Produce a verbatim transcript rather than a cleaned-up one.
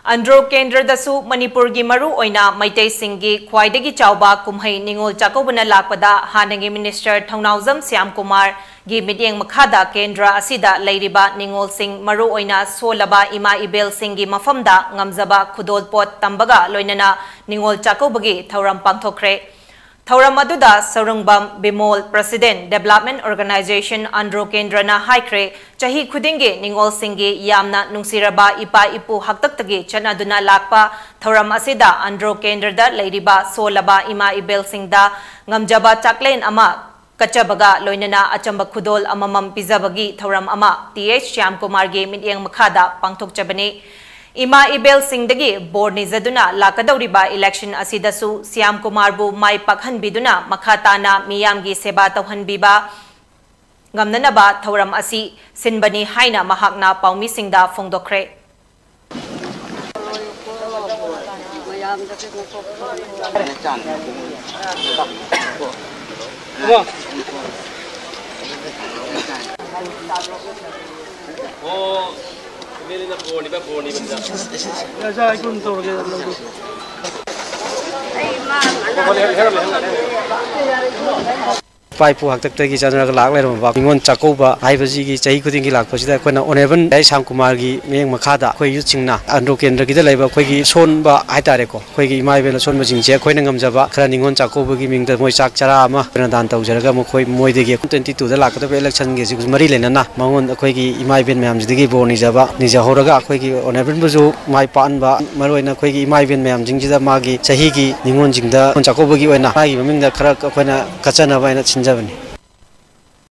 ꯑꯟꯗ꯭ꯔꯣ ꯀꯦꯟꯗ꯭ꯔꯗꯁꯨ ꯃꯅꯤꯄꯨꯔꯒꯤ ꯃꯔꯨ ꯑꯣꯏꯅ ꯃꯩꯇꯩꯁꯤꯡꯒꯤ ꯈ꯭ꯋꯥꯏꯗꯒꯤ ꯆꯥꯎꯕ ꯀꯨꯝꯍꯩ ꯅꯤꯉꯣꯜ ꯆꯥꯛꯀꯧꯕꯅ ꯂꯥꯛꯄꯗ ꯍꯥꯟꯅꯒꯤ ꯃꯤꯅꯤꯁꯇꯔ ꯊꯧꯅꯥꯎꯖꯝ ꯁ꯭ꯌꯥꯝ ꯀꯨꯃꯥꯔꯒꯤ ꯃꯤꯠꯌꯦꯡ ꯃꯈꯥꯗ ꯀꯦꯟꯗ꯭ꯔ ꯑꯁꯤꯗ ꯂꯩꯔꯤꯕ ꯅꯤꯉꯣꯜꯁꯤꯡ, ꯃꯔꯨ ꯑꯣꯏꯅ ꯁꯣꯜꯂꯕ ꯏꯃꯥ ꯏꯕꯦꯜꯁꯤꯡꯒꯤ ꯃꯐꯝꯗ ꯉꯝꯖꯕ ꯈꯨꯗꯣꯜꯄꯣꯠ ꯇꯝꯕꯒ ꯂꯣꯏꯅꯅ ꯅꯤꯉꯣꯜ ꯆꯥꯛꯀꯧꯕꯒꯤ ꯊꯧꯔꯝ ꯄꯥꯡꯊꯣꯛꯈ꯭ꯔꯦ꯫ ꯊꯧꯔꯝ ꯑꯗꯨꯗ ꯁꯧꯔꯨꯡꯕꯝ Bimol, President, Development Organization, Andro ꯀꯦꯟꯗ꯭ꯔꯅ ꯍꯥꯏꯈ꯭ꯔꯦ, ꯆꯍꯤ ꯈꯨꯗꯤꯡꯒꯤ ꯅꯤꯉꯣꯜꯁꯤꯡꯒꯤ ꯌꯥꯝꯅ ꯅꯨꯡꯁꯤꯔꯕ ꯏꯄꯥ ꯏꯄꯨ ꯍꯥꯛꯇꯛꯇꯒꯤ ꯆꯠꯅꯗꯨꯅ ꯂꯥꯛꯄ ꯊꯧꯔꯝ ꯑꯁꯤꯗ ꯑꯟꯗ꯭ꯔꯣ ꯀꯦꯟꯗ꯭ꯔꯗ ꯂꯩꯔꯤꯕ ꯁꯣꯜꯂꯕ ꯏꯃꯥ ꯏꯕꯦꯜꯁꯤꯡꯗ ꯉꯝꯖꯕ ꯆꯥꯛꯂꯦꯟ ꯑꯃ ꯀꯠꯆꯕꯒ ꯂꯣꯏꯅꯅ ꯑꯆꯝꯕ ꯈꯨꯗꯣꯜ ꯑꯃꯃꯝ ꯄꯤꯖꯕꯒꯤ ꯊꯧꯔꯝ ꯑꯃ ꯇꯤ ꯑꯩꯆ ꯁ꯭ꯌꯥꯝ ꯀꯨꯃꯥꯔꯒꯤ ꯃꯤꯠꯌꯦꯡ ꯃꯈꯥꯗ ꯄꯥꯡꯊꯣꯛꯆꯕꯅꯤ꯫ ꯏꯃꯥ ꯏꯕꯦꯜꯁꯤꯡꯗꯒꯤ ꯕꯣꯔ ꯅꯤꯖꯗꯨꯅ ꯂꯥꯛꯀꯗꯧꯔꯤꯕ election ꯑꯁꯤꯗꯁꯨ ꯁ꯭ꯌꯥꯝ ꯀꯨꯃꯥꯔꯕꯨ ꯃꯥꯏ ꯄꯥꯛꯍꯟꯕꯤꯗꯨꯅ ꯃꯈꯥ ꯇꯥꯅ ꯃꯤꯌꯥꯝꯒꯤ ꯁꯦꯕꯥ ꯇꯧꯍꯟꯕꯤꯕ ꯉꯝꯅꯅꯕ ꯊꯧꯔꯝ ꯑꯁꯤ ꯁꯤꯟꯕꯅꯤ ꯍꯥꯏꯅ ꯃꯍꯥꯛꯅ ꯄꯥꯎꯃꯤꯁꯤꯡꯗ ꯐꯣꯡꯗꯣꯛꯈ꯭ꯔꯦ꯫ ꯏꯄꯥ ꯏꯄꯨ ꯍꯥꯛꯇꯛꯇꯒꯤ ꯆꯠꯅꯔꯒ ꯂꯥꯛ ꯂꯩꯔꯝꯃꯕ ꯅꯤꯉꯣꯜ ꯆꯥꯛꯀꯧꯕ ꯍꯥꯏꯕꯁꯤꯒꯤ ꯆꯍꯤ ꯈꯨꯗꯤꯡꯒꯤ ꯂꯥꯛꯄꯁꯤꯗ ꯑꯩꯈꯣꯏꯅ Honourable ꯗꯥꯏ ꯁ꯭ꯌꯥꯝ ꯀꯨꯃꯥꯔꯒꯤ ꯃꯤꯠꯌꯦꯡ ꯃꯈꯥꯗ ꯑꯩꯈꯣꯏ youth ꯁꯤꯡꯅ ꯑꯟꯗ꯭ꯔꯣ ꯀꯦꯟꯗ꯭ꯔꯒꯤꯗ ꯂꯩꯕ ꯑꯩꯈꯣꯏꯒꯤ ꯁꯣꯟꯕ ꯍꯥꯏꯇꯥꯔꯦꯀꯣ, ꯑꯩꯈꯣꯏꯒꯤ ꯏꯃꯥ ꯏꯕꯦꯜ ꯑꯁꯣꯟꯕꯁꯤꯡꯁꯦ ꯑꯩꯈꯣꯏꯅ ꯉꯝꯖꯕ ꯈꯔ ꯅꯤꯉꯣꯜ ꯆꯥꯛꯀꯧꯕꯒꯤ ꯃꯤꯡꯗ ꯃꯣꯏ ꯆꯥꯛ ꯆꯔꯥ ꯑꯃ ꯄꯤꯔꯥ ꯗꯥꯟ ꯇꯧꯖꯔꯒ ꯃꯈꯣꯏ, ꯃꯣꯏꯗꯒꯤ twenty two ꯗ ꯂꯥꯛꯀꯗꯕ election ꯒꯤ ꯃꯔꯤ ꯂꯩꯅꯅ ꯃꯉꯣꯟꯗ ꯑꯩꯈꯣꯏꯒꯤ ꯏꯃꯥ ꯏꯕꯦꯜ ꯃꯌꯥꯝꯁꯤꯗꯒꯤ ꯕꯣꯔ ꯅꯤꯖꯕ, ꯅꯤꯖꯍꯧꯔꯒ ꯑꯩꯈꯣꯏꯒꯤ Honourable ꯕꯨꯁꯨ ꯃꯥꯏ ꯄꯥꯛꯍꯟꯕ, ꯃꯔꯨꯑꯣꯏꯅ ꯑꯩꯈꯣꯏꯒꯤ ꯏꯃꯥ ꯏꯕꯦꯜ ꯃꯌꯥꯝꯁꯤꯡꯁꯤꯗ ꯃꯥꯒꯤ ꯆꯍꯤꯒꯤ ꯅꯤꯉꯣꯜꯁꯤꯡꯗ ꯅꯤꯉꯣꯜ ꯆꯥꯛꯀꯧꯕꯒꯤ ꯑꯣꯏꯅ ꯃꯥꯒꯤ ꯃꯃꯤꯡꯗ ꯈꯔ ꯑꯩꯈꯣꯏꯅ ꯀꯠꯆꯅꯕ ꯍꯥꯏꯅ ꯁꯤꯟꯖꯕꯅꯤ꯫